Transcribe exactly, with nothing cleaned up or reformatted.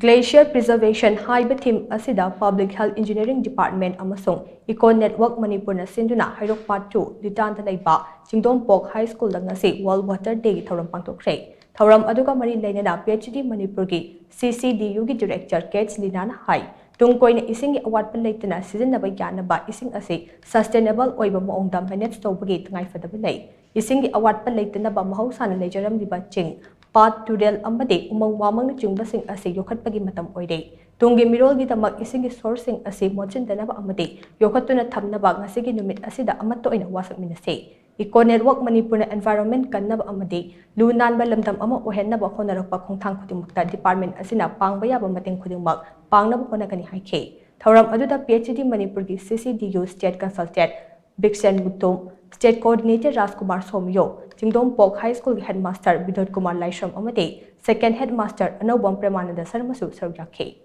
Glacier Preservation ꯍꯥꯏꯕ theme ꯑꯁꯤꯗ Public Health Engineering Department ꯑꯃꯁꯨꯡ Eco Network ꯃꯅꯤꯄꯨꯔꯅ ꯁꯤꯟꯗꯨꯅ ꯍꯩꯔꯣꯛ Part two ꯂꯤꯇꯥꯟꯗ ꯂꯩꯕ ꯆꯤꯡꯗꯣꯝꯄꯣꯛ High Schoolꯗ ꯉꯁꯤ World Water Dayꯒꯤ ꯊꯧꯔꯝ ꯄꯥꯡꯊꯣꯛꯈ꯭ꯔꯦ꯫ ꯊꯧꯔꯝ ꯑꯗꯨꯒ ꯃꯔꯤ ꯂꯩꯅꯅ P H D ꯃꯅꯤꯄꯨꯔꯒꯤ C C D Uꯒꯤ Director K H Linaꯅ ꯍꯥꯏ, ꯇꯨꯡ ꯀꯣꯏꯅ ꯏꯁꯤꯡꯒꯤ ꯑꯋꯥꯠꯄ ꯂꯩꯇꯅ ꯁꯤꯖꯤꯟꯅꯕ ꯌꯥꯅꯕ ꯏꯁꯤꯡ ꯑꯁꯤ sustainable ꯑꯣꯏꯕ ꯃꯑꯣꯡꯗ manage ꯇꯧꯕꯒꯤ ꯇꯉꯥꯏꯐꯗꯕ ꯂꯩ꯫ ꯏꯁꯤꯡꯒꯤ ꯑꯋꯥꯠꯄ ꯂꯩꯇꯅꯕ ꯃꯍꯧꯁꯥꯅ ꯂꯩꯖꯔꯝꯂꯤꯕ ꯆꯤꯡ, ꯄꯥꯠ, ꯇꯨꯔꯦꯜ ꯑꯃꯗꯤ ꯎꯃꯪ ꯋꯥꯃꯪꯅꯆꯤꯡꯕꯁꯤꯡ ꯑꯁꯤ ꯌꯣꯛꯈꯠꯄꯒꯤ ꯃꯇꯝ ꯑꯣꯏꯔꯦ꯫ ꯇꯨꯡꯒꯤ ꯃꯤꯔꯣꯜꯒꯤꯗꯃꯛ ꯏꯁꯤꯡꯒꯤ sourceꯁꯤꯡ ꯑꯁꯤ ꯃꯣꯠꯁꯤꯟꯗꯅꯕ ꯑꯃꯗꯤ ꯌꯣꯛꯈꯠꯇꯨꯅ ꯊꯝꯅꯕ ꯉꯁꯤꯒꯤ ꯅꯨꯃꯤꯠ ꯑꯁꯤꯗ ꯑꯃꯠꯇ ꯑꯣꯏꯅ ꯋꯥꯁꯛꯃꯤꯟꯅꯁꯤ꯫ Eco Network ꯃꯅꯤꯄꯨꯔꯅ environment ꯀꯟꯅꯕ ꯑꯃꯗꯤ ꯂꯨ ꯅꯥꯟꯕ ꯂꯝꯗꯝ ꯑꯃ ꯑꯣꯏꯍꯟꯅꯕ ꯍꯣꯠꯅꯔꯛꯄ ꯈꯣꯡꯊꯥꯡ ꯈꯨꯗꯤꯡꯃꯛꯇ department ꯑꯁꯤꯅ ꯄꯥꯡꯕ ꯌꯥꯕ ꯃꯇꯦꯡ ꯈꯨꯗꯤꯡꯃꯛ ꯄꯥꯡꯅꯕ ꯍꯣꯠꯅꯒꯅꯤ ꯍꯥꯏꯈꯤ꯫ ꯊꯧꯔꯝ ꯑꯗꯨꯗ P H D ꯃꯅꯤꯄꯨꯔꯒꯤ C C D U State Consultant ꯕꯤꯛꯁꯦꯟ Mutum, State Coordinator ꯔꯥꯖꯀꯨꯃꯥꯔ ꯁꯣꯃꯤꯌꯣ, ꯆꯤꯡꯗꯣꯝꯄꯣꯛ High Schoolꯒꯤ Headmaster ꯕꯤꯅꯣꯗ ꯀꯨꯃꯥꯔ ꯂꯥꯏꯁ꯭ꯔꯝ ꯑꯃꯗꯤ Second Headmaster ꯑꯅꯧꯕꯝ ꯄ꯭ꯔꯦꯃꯥꯅꯟꯗ ꯁꯔꯃꯁꯨ ꯁꯔꯨꯛ ꯌꯥꯈꯤ꯫